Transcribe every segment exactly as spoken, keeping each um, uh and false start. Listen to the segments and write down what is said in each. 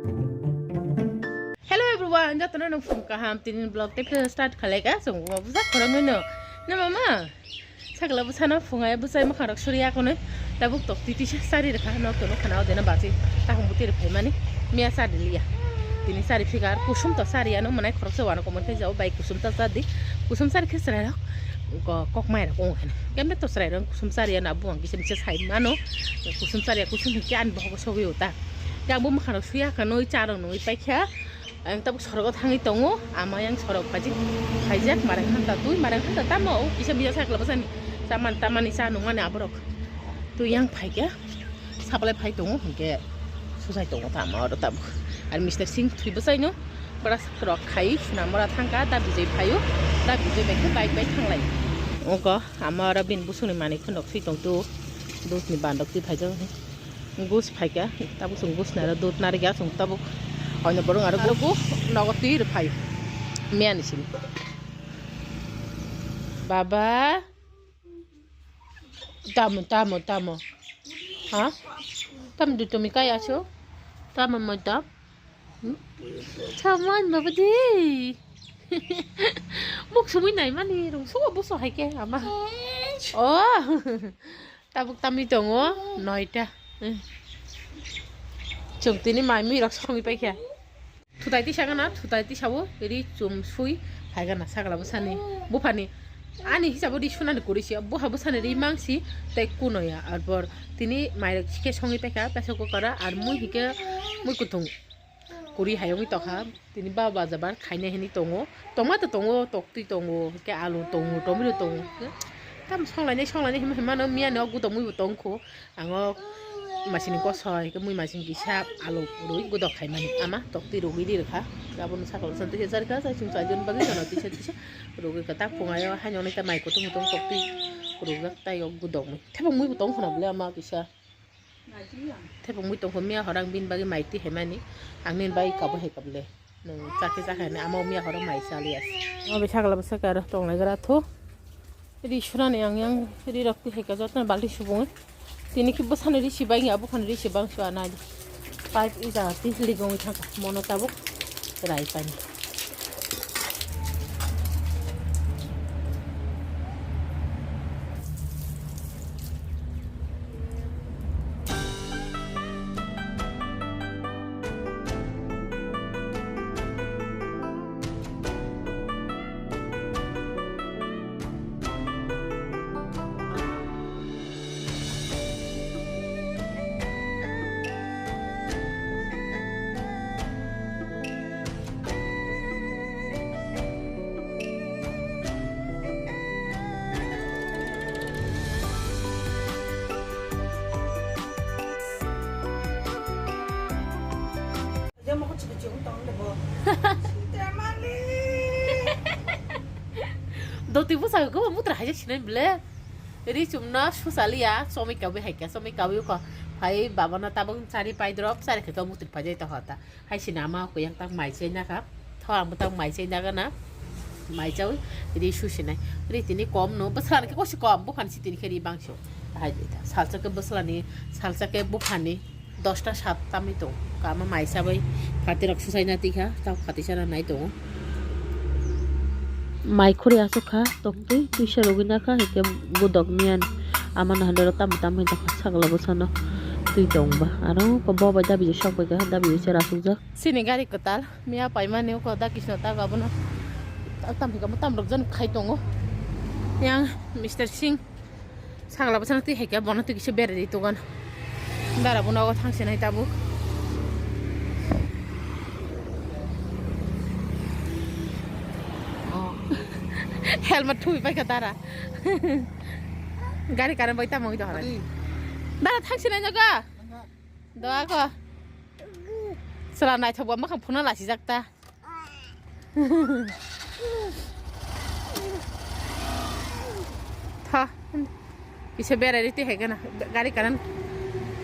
Hello everyone, jotono no phung kaham, tini vlog te start khalai ka, chwng bo bwsa khorang no. Na mama, sakla bwsano phungai bwsai mwkhang rok suri ya kono. Tabuk tok titi sa sari rwkha, nok tono khana odena bachi. Tahung buti rwphai mani, miya sari liya. Tini sari phigar, kusum to sari ano manai khorok se wano komon thai jao, bai kusum ta sadi. Kusum sari khe chwrai rok, ko-, kok mai rok ong khe. Kemne to chwrai rok kusum sari ano abu ang kisa misa sai mano. Kusum sari ya kusum hikhe ani bohogo sogwi uta. Khe ang bo mwkhang rok suya kha, nui cha rok nui pai kha. Ang tabuk sorogo thangwi tongo, ama yang sorok paijak, paijak, marang hanta twi, marang hanta tamo, o kisa bisa sakla bwsani, chaman tamani cha nungmani aborok. Twi yang phaikha, saplai phai tongo, hinkhe susai tongo tamo oro tabuk. Ar mister Singh thwi bwsaino, bwra rok khai, swnam ora thangkha, da bijai phaio, da bijai bai khe bike bai thanglai. Oko, ama oro bini busungni manwi khunok thwi tong tu, dudni bandok twi phaijak. Gus phaikha, tabuk chwng gus naro dud narikya chwng tabuk. Oino borok aro gu nogo twi rwphai. Miyani simi. Baba. Tamo, tamo, tamo. Ha? Tam du tumi kai aso? Tamo mo tam? Hmm? Saman baba di. Muk sumui nai mani rung sugo buso hai ke ama. Oh. Tabuk tamni tongo noita. Chwng tini mai mui rok songwi paikha. Thutai tisa gana, thutai tisa o ri chum sui phai gana sakla bwsani buphani. Ani hisabo ri sunani kwrwi se, buha bwsani ri mangsi tei kunoya. Arbor tini mai rok sikhe songwi paikha pressure cooker o, ar mui hikhe mui kuthung. Kuri hayungwi tokha, tini ba bajabar khaina hini tongo, tongma to tongo, toktwi tongo, hwnkhe alu tongo, tomato tongo, tam songlainai songlainai hima hima no miyani o gudomwi bo tongkho, ang o masini kosoi, hwnkhe mui masini kisa alu rwi gudok khaimani, ama toktwi rwgwi ri rwkha, abono sakao san tisa charikha, chai chum chai jon bagwi sano tisa tisa rwgwi kwtak phungaio, haino hwnwi ta mai kutung kutung toktwi rwgwi tei o gudokmwi, thebongmwi bo tongkho na bwle ama kisa. Thepungwi tongkho miya horang bini bagwi mai twi haimani. Ang nini bagwi kabo hai kable. Nwng chakhe chakhe hinwi ama miya horang mai chaliya. Obo sakla bwsakhe aro tonglaigra thu. Ri sunani ang yang ri rok twi hai ka jotno balti subung. Tini khe bwsani ri sibang ya, buphani ri sibang sua nai. Pipe i jaga twi ligongwi thangkha mono tabuk. Chwrai pani. Doti bwsa go mutra haja sinai bile. Ri chumna susaliya, somoi kawi hai kya, somoi kawi ko. Phai baba na tabang chari pai drop, chari khe to mutra phajai to hota. Hai sini ama ko yang tak mai chai na ka. Tho ang tak mai chai na ka na. Mai chau ri su sinai. Ri tini kom no, bwsa ke ko si kom, buphan si tini khe ri bang so. Hai salsa ke bwsla ni, salsa ke buphani. Dosta sat tamni tongo. Kama mai sabai phatirok swsaina tikha, tamo phatisa na nai tongo. Mai khuri aswk kha, toktwi twisa rwgwi nakha, hwnkhe gudok miyan. Amano handero tamo tamo hwnkhe sakla bwsano twi tongba. Aro bo bai dabi sok bai kha, dabi se rasukjak. Chini gari kwtal, miya paimani uko da kisno tago abono. Tam hwnkhe bo tamrok jon khai tongo. Yang mister Singh. Sakla bwsano twi hai khe bono twi kisa berai di tugan. Dara bo nogo thang sinai tabuk. Helmet thubi paikha dara. Gari current bai tamo wngwi tongkha. Dara thang sinai nogo. Doa ko. Chwla naithok bo mwkhang phunukna lasijak ta. Tha. Kisa berai rite hai gana. Gari kanan.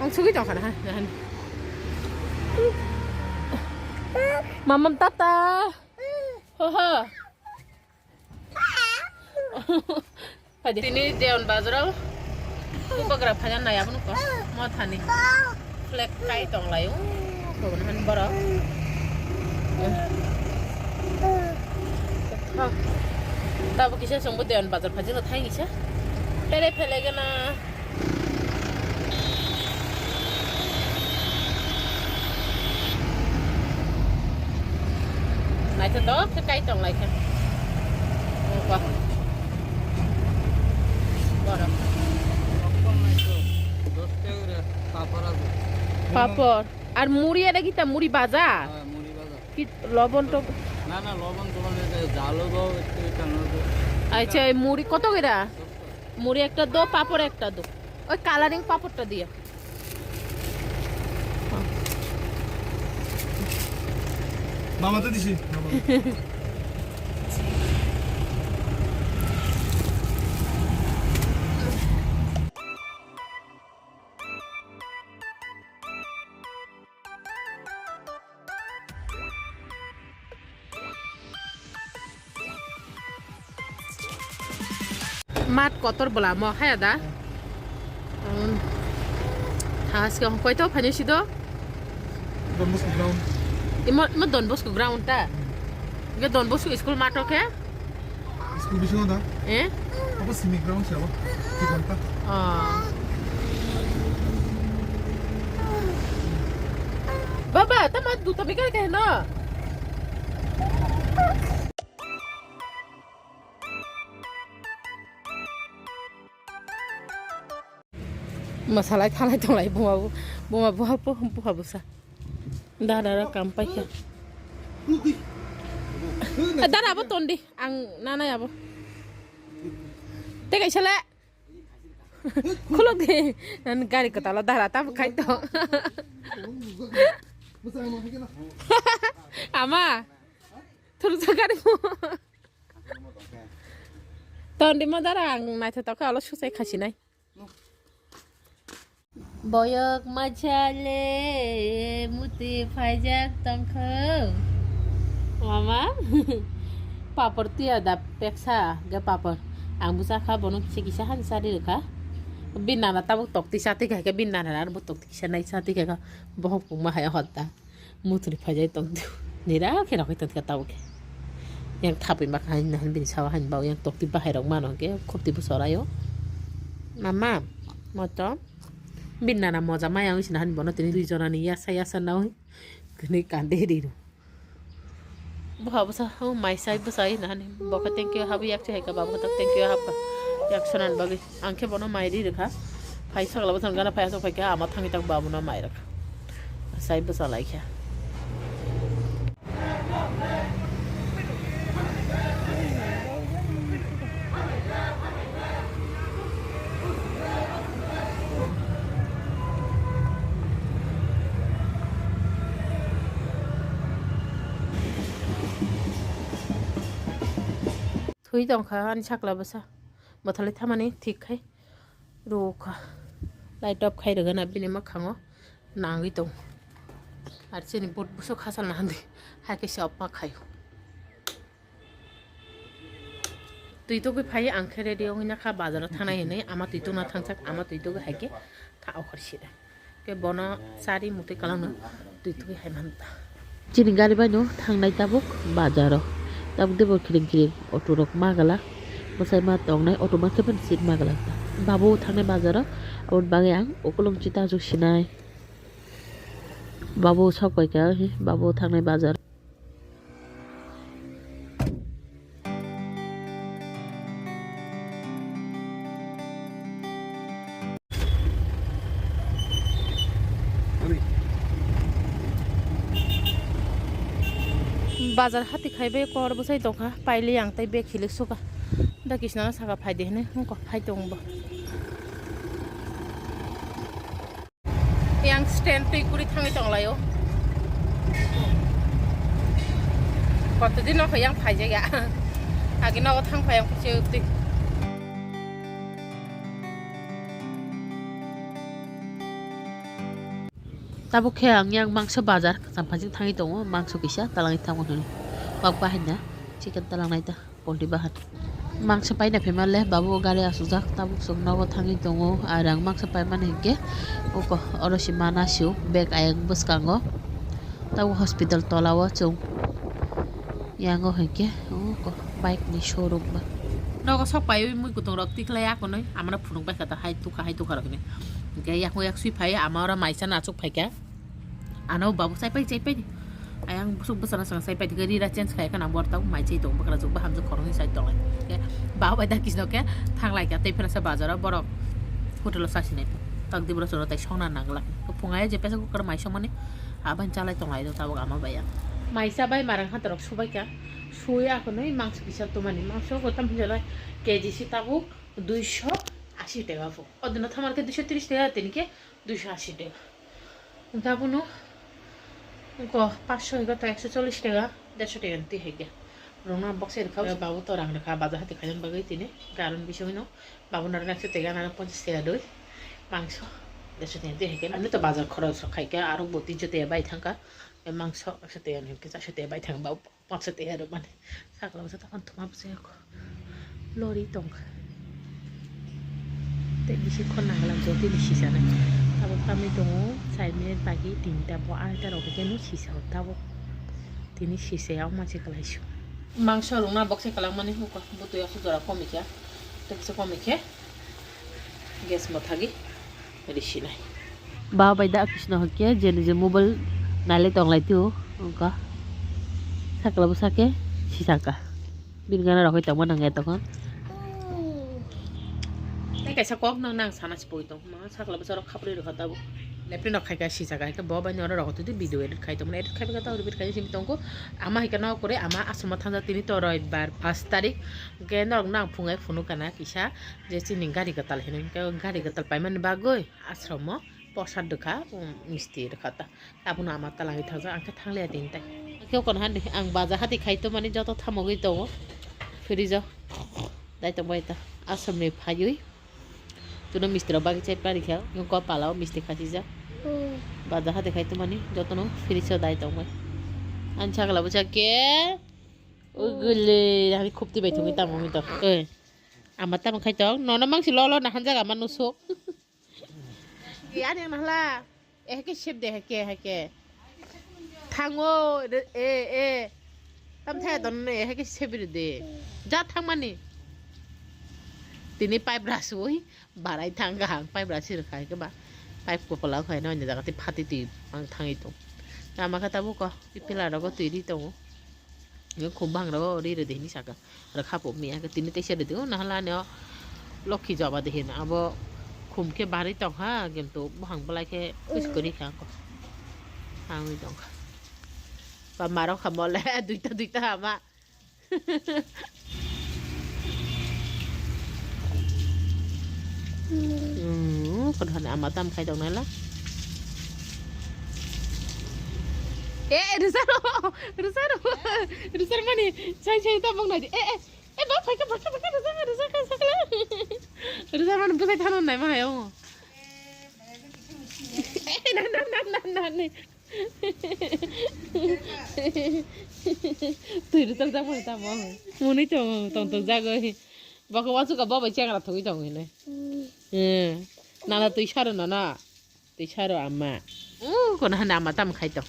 Ang sugui tong khana ha. Mamam tata. Ho ho. Tini Deon bazaro bubagra phaiya nai abono ko mothani flag kai tong lai o. Borok. Tabuk kisa chwngbo Dewan Bazar phaijak thai kisa. Pele pele gana. Naithotok khe kai tong lai khe. Ba. Borok. Papor. Ar muri eta kita muri baja? হ্যাঁ, মুড়ি ভাজা। Ki lobon to? না, না, লবণ টবণ এটা ঝাল হইব, একটু এটা নড়ব। আচ্ছা, এই মুড়ি কত কইরা? মুড়ি একটা দো, পাপড় একটা দো। ওই কালারিং পাপড়টা দিও। মামাতে দিছি, মামা। Mat kotor bwla mo haya da? Um, thaske hong koito phani sido? Don Bosco ground. Imo, imo Don Bosco ground ta? Ge Don Bosco school mato ke? School bisingo da? Eh? Abo simi ground se abo. Kiban ta? Oh. Baba, tama duta bikai ke no? Masalai thalai tonglai buma bu-, buma buha po-, buha busa. Dara ra kam paikha. Eh, dara abo tondi, ang nanai abo. Te kaisa le. Khulok di. Nan gari kwtalo dara tamo khai to. Ama. Thurjak gari mo. Tondi mo dara ang naithotok khe olo suchai khasinai. Boyok machale muti phaijak tongkho. Mama, papor tiya da peksa ge papor. Ang bwsa kha bono kisa kisa han sari rwkha. Bin nana tabuk tokti sati kha khe bin nana aro bo tokti kisa nai sati kha bohok pungma hai hotta. Mutri phaijai tong nira khe rokhe tongkha tabuk khe. Yang thapwi ma kha hain bini sawa hain bao yang tokti bahai rok mano hwnkhe khopti bwsa raio. Mama, moto bin nana moja maya wngwi sina hani bono tini dui jona ni yasa yasa nawi tini kande ri ro. Bwha bwsa o mai sai bwsai nahani bokhe thank you habu yak chai ka babu tak thank you hapka yak sonan bagwi. Ang khe bono mai ri rwkha. Phai sakla bwsang gana phai asok phai kha ama thangwi tak babuno mai rwkha. Sai bwsa lai kha. Thwi tongkha ani sakla bwsa. Bwthalwi thamani thik khai rwkha. Light off khai rwgana bini mwkhango nangwi tongo. Ar chini boat bwswk khachal nahandi hai khe se off ma khaio. Twi tugwi phai ang khe ready wngwi nakha bazaro thangnai hinwi ama twi tugna thangchak ama twi tugwi hai khe tha okhor sida. Khe bono chari mutwi kwlangno twi twi hai manta. Chini gari bai no thangnai tabuk bazaro. Tabuk de bo kiring kiring auto rok ma gala. Bwsai ma tongnai auto ma khe seat ma gala. Babu thangnai bazaro. Aboni bagwi ang ukulung chita juk sinai. Babu sok pai kha, babu thangnai bazar. Bazar hati khai bai kor bwsai tongkha, paili ang tei bag hilik suka. Da kisna saka phai de hene, hungko phai tong bo. Yang stand twi kuri thangwi tonglaio. Kotodin no yang phaijak ya. Agi nogo thang phai yang kuchi twi. Tabuk khe ang yang mangso bazar kwcham phaiching thangwi tongo, mangso kisa talangwi thango hwnwi. Kok bahai na chicken talangnai ta. Polti bahan. Mangsa paina phaima le babu gari asukjak tabuk chwng nogo thangwi tongo. Ar ang mangsa paimani hinkhe uko oro se mana sio bag ayang bwskango. Tabo hospital tola o chwng. Yango hinkhe, oh, ko-, bike ni showroom ba. Nogo sok paiwi mui kutung rok tikhlai akonwi, amano phunuk bai kha ta, hai tukha, hai tukha rok hinwi. Hinkhe yakung yak sui phai, ama oro maisa no achuk phaikha. Ano babu chaipai, chaipai di. Ayang busuk bwsana sanga chaipai di, rira change khai khana borok tabo mai chai tongo, bwkra jwk ba hamjwk khoroknwi chai tonglai. Hinkhe babu bai da kisno khe thanglai kha, tei phano sa bazaro borok hotel o chasinai. Tokdi borok chwngno tai songna nangla. Phungai je pesa kukwrwng mai songmani, abani chalai tonglai do tabuk ama bai ang. Maisa bai marang hatorok subai kha. Sui akonwi mangso kisa tumani. Mangso gotam hinjalai K G si tabuk duiso asi tega pho. Odino thamar khe duiso tris tega, tini khe duiso asi tega. Hwnkhe abono wngkha paanch sho hwnkhe to ekso chollish tega, derso tega ni twi hai khe. Rwngna bokse rwkha, babu to rang rwkha, bazar hati khaina bagwi tini. Hwnkhe aroni bisingwino babu narwkna ekso tega, nana ponchas tega doi. Mangso derso tega ni twi hai khe. Ani to bazar khorok sok khai khe, aro bo tinso tega bai thangkha. E mangso ekso tega ni hwnkhe charso tega bai thang babu. Pansa tei aro mani sakla bwsa tokon thuma bwsa yako lori tongkha. Tei bisi khorna hwla jotini sisana. Abo kamwi tongo chai minute bagwi tinta bo aita rok khe no sisa o tabuk. Tini sisa ya ma se kwlai su. Mangso rwna bokse kwlangmani huko butwi aswk jora komikha. Tei kisa komikhe. Gas mathagi risinai. Ba bai da kisno hokhe je nije mobile naile tonglai tio wngkha. Sakla bwsa khe sisaka. Bini gana rok tongma nang ya tokon. Tei kaisa kok no nang sana sipoi tong ma sakla bwsa rok khapri rokha tabuk. Lepri nok khaika sisaka hai khe bo bai noro rok twi video edit khai tongmani edit khai bwkha tang repeat khai simi tongko. Ama hai khe nok kore ama aswma thangja tini to roibar pash tarik. Hwnkhe norok no ang phungai phunuk kana kisa. Je chini gari kwtal hinwi hwnkhe gari kwtal paimani bagwi ashromo posad rwkha, um, misti rwkha ta. Abono ama twlangwi thangjak, ang khe thangliya tini tai. Ang khe okon han di, ang baja hati khai tongmani joto thamogwi tongo. Fridge o dai tongbai ta. Asromni phaiwi. Tuno misti rok bagwi chai pari kha. Yung ko pala o misti khachijak. Baja hati khai tongmani jotono fridge o dai tongbai. Ang chakla bwsa khe. Ugule, hani khupti bai thungwi tamo mi to. Oi. Ama tamo khai tong. Nono mangsi lolo na hanjak ama nusuk. Ani ang nahla. Ehke sep de heke heke. Thango e e. Tam thaya don ne heke sep de. Ja thangmani. Tini pipe rasui barai thang kahang pipe rasi rwkha heke ba. Pipe kopala khai no jaga te phati twi ang thangwi tong. Ama kha tabuk ko. Ipila rogo twi ri tongo. Nge khum bang rogo ri rwdi hinwi saka. Rwkha po miya khe tini teisa rwdi o nahala ani o lokhi joba de hin abo khum khe barwi tongkha kintu buphang bwlai khe kwchwrwi kha ako. Hangwi tongkha. Ba marok kha mole duita duita ama. Hmm, kono hani ama tam khai tong nai la. Eh, eh, rwsaro, rwsaro, rwsar mani, sai sai tam bong nai di. Eh, eh, eh, ba, phaikha, phaikha, phaikha, rwsar, rwsar, rwsar, rwsar mani bwsai thano nai ma hayo. Eh, na, na, na, na, na, na. Twi rwchapjak mani tamo. Mwnwi tong, tong tong jagwi. Bokhe uansukha bo bai chengra thogwi tong hinwi. Hmm. Nana twi saro nana. Twi saro ama. Uh, kono hani ama tam khai tong.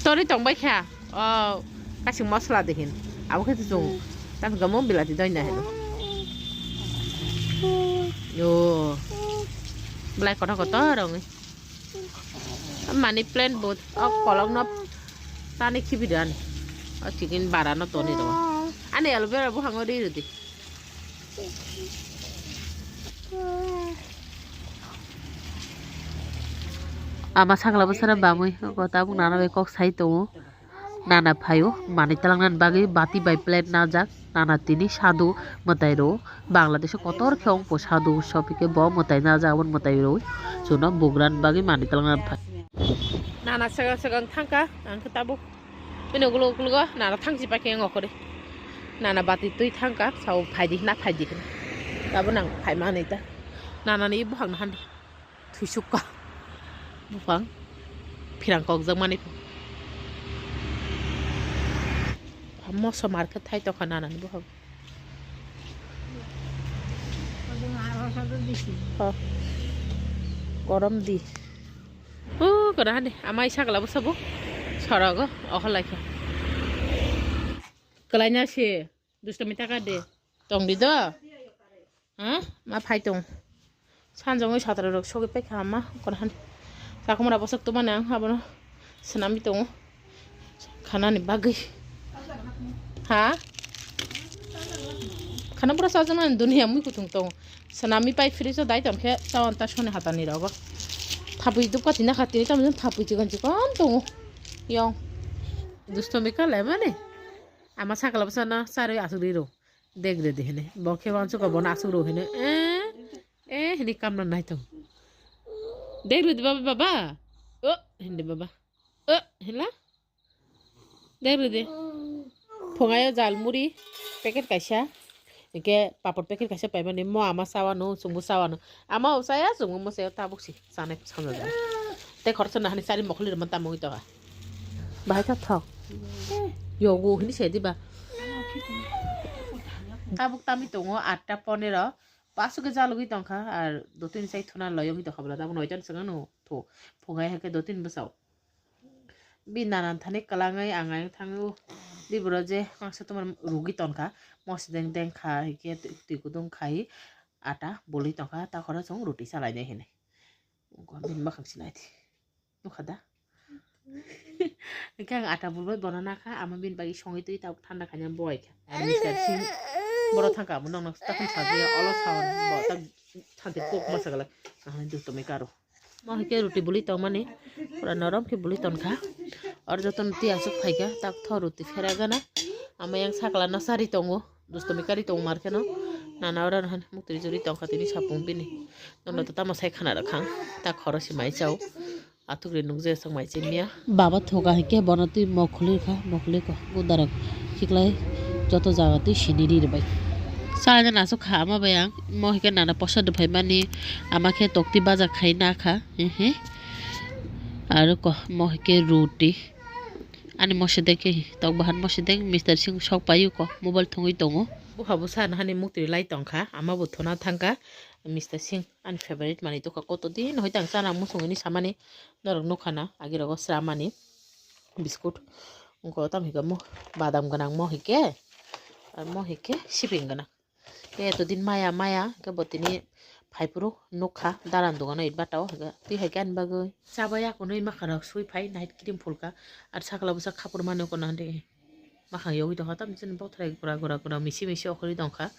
Tori tong bai kha. Oh, kasing mosla de hin. Abo khe tong. Tam gamo bilati doi na hin. Yo. Belai kotor kotor rong. Money plant bo o kolok no tani khibi do ani. O chicken bara no toni do. Ani aloe vera buhango ri rwdi. Ama sakla bwsara bamwi o tabuk nana bai kok sai tongo. Nana phaio manwi twlangnani bagwi bati bai plate najak. Nana tini sadhu mwtai rw Bangladesh o kotor khe ongpo sadhu sopi khe bo mwtai najak aboni mwtai rw chuno bugrani bagwi manwi twlangnani phai. Nana swkang swkang thangkha ang khe tabuk bini ukuluk ukulugo nana thangsi paikhe wng okori nana bati twi thangkha sao phaidi hwna phaidi hwna tabuk nang phaima hinwi ta nana ni buphang no handi. Thwisukha buphang phirang kokjakmani. Moso mar khe thai tokha nanani buphang. Korom di. O Kora hani amai sakla bo sabo sorogo okhol laikha. Kalaina se dustami taka de. Tong di do. Ha? Ma phai tong. Sanjongwi satra rok sogwi paikha ama kora hani. Sakhumra bosok tumani ang abono swnamwi tongo. Khanani bagwi. Ha? Khana pura sajak nani dunia mui kutung tongo. Swnamwi pai fridge o dai tongkhe tawan ta soni hatani rogo. Thapwi dupkati nakha tini tamo thapwi chikon chikon tongo. Yong. Dustami kalaimani. Ama sakla bwsano charwi asugri rw. Degre de hene. Bo khe wansukha bono asugri rw hene. Eh, eh, hini kamna naitong. Degre de baba, baba. Oh, hindi baba. Eh, hila. Degre de. Phungayo jal muri packet kaisa. Hingke papor packet kaisa paimani mo ama sawano, chwngbo sawano. Ama usaya, chwngbo mwsaya tabuk si chanai samjak jani. Tei khoroksa nahani chari mokholi rwma tamo wngwi tongha. Bahai kha thok. Yogo hini se diba. Tabuk tami tongo atta ponero. Paso ke jalogwi tongkha ar dotini sai thuna loyogwi tongkha bwla tabuk noita ni swkang no tho. Phungai hai khe dotini bwsao. Bini nanan thani kwlangwi ang ayang thangwi bibro je mangsa tomar rugwi tongkha, mosideng deng kha, hikhe twi kudung khai ata boli tongkha, ta khoro chwng ruti salainai hinwi. Bini mwkhang sinai di. Nukha da? Hikhe ang ata bolbai bono nakha, ama bini bagwi songwi twi tabuk thanda khaina boi kha. Ang mister sing boro thangkha, amo nokno takhum sajagya, olo sawan bo tak thanti kok masa galak. Ang dutumi karo. Mo hike ruti buli tongmani, pura norom khe buli tongkha. Oro jotono twi aswk phaikha, tak tho ruti phera gana. Ama yang sakla no sari tongo, dustumi kari tongo mar kheno. Nana oro han muktri juri tongkha tini sapung bini. Nono to tamo sai khana rwkhang, tak khoro si mai chao. Athukri nukjak swk mai chimya. Baba thoka hike bono twi mokholi kha, mokholi kha. Gudarok khiklai joto jaga twi sini ri rwbai. Salaina nasuk kha ama bai ang. Mo hike nana posa duphaimani ama khe tokti baja khai na kha. Hehe. Aro ko mo hike ruti. Ani mosideng khe tok bahan mosideng mister sing sok payu ko mobile thwngwi tongo. Bupha bwsa nahani muktri lai tongkha ama bo thuna thangkha mister sing ani favorite manwi tongkha koto din hoi tang chana muchungwi samani norok nukha na agi rogo sramani biscuit wngkha tam hika mo badam gwnang mo hike mo hike siping gwnang. Khe eto din maya maya khe bo tini phaiphuru nukha daran dogano itbata o hwnkhe twi hai khe ani bagwi. Chabai akonwi makharok sui phai night cream phulkha ar sakla bwsa khapur mano kono hwnkhe makhang yogwi tongkha tamni chini bothrai gura gura gura misi misi okhorwi tongkha.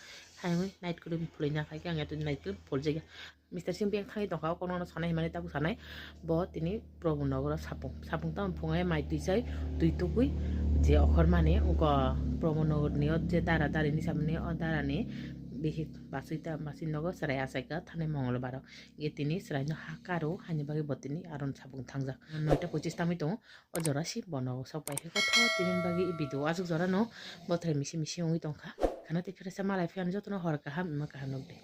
Hayungwi night cream phulwi nakha khe ang eto night cream phuljakya. Mister sing beng thangwi tongkha o kono sanai hwnmani tabuk sanai bo tini Promo nogoro sapung sapung tamo phungai mai twi chai twi tugwi je okhormani uko Promo nogorni o je dara darini samani o darani bihik basui ta basui nogo chwrai achaika thanai Mongolbaro. Ye tini chwraino ha karo haini bagwi bo tini aron sapung thangjak noita pochis tangwi tongo o jora si bono sok pai khe kotho tini bagwi video aswk jorano bothrai misi misi wngwi tongkha khana tei phirasa malai phiya jotono hor kaham ima kaham nukdi.